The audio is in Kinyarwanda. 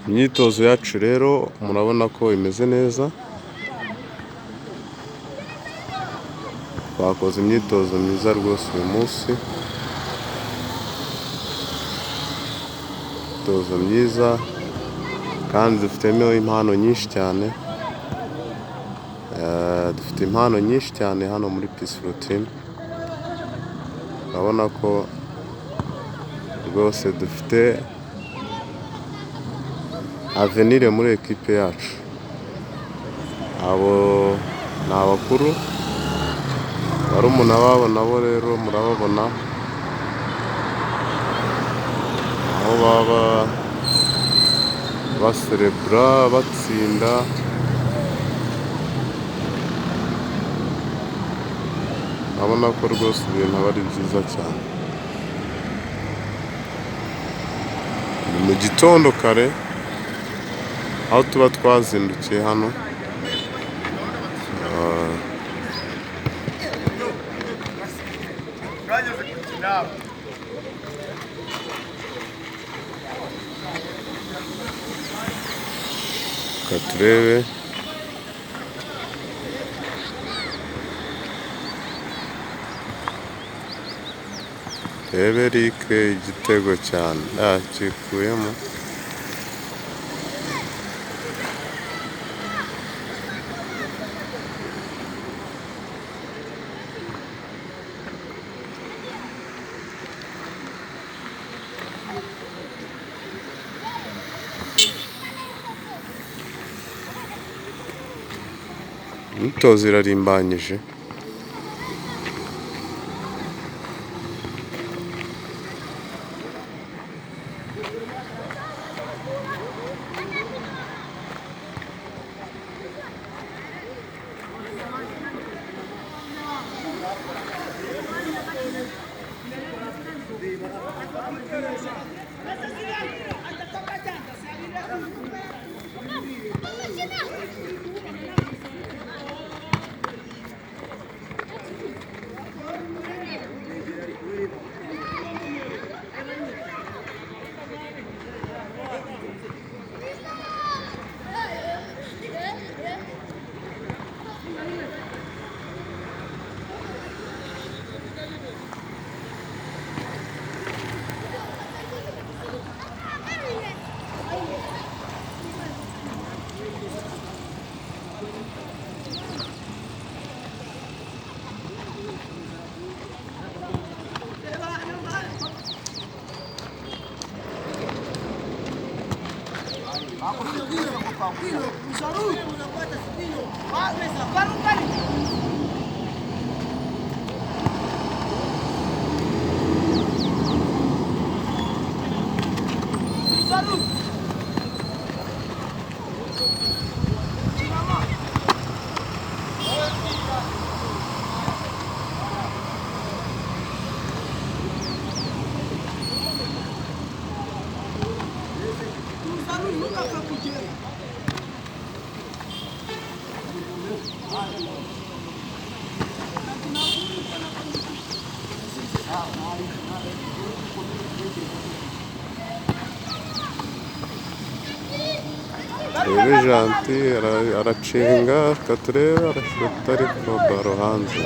Imyitozo yacu rero murabona ko imeze neza, twakoze imyitozo myiza rwose uyu munsi, imyitozo myiza kandi dufitemo impano nyinshi cyane, dufite impano nyinshi cyane hano muri Peaceful Team, urabona ko rwose dufite avenir muri ekipe yacu. Abo ni abakuru, barumuna babo nabo rero murababona aho baba baserebura batsinda. Urabona ko rwose ibintu aba ari byiza cyane. Ni mu gitondo kare aho tuba twazindukiye hano. Reka turebe. Turebe Eric igitego cyane kikuyemo. Imyitozo irarimbanyije. Turebe Gentil aracenga, reka turebe arashota ariko baro hanze.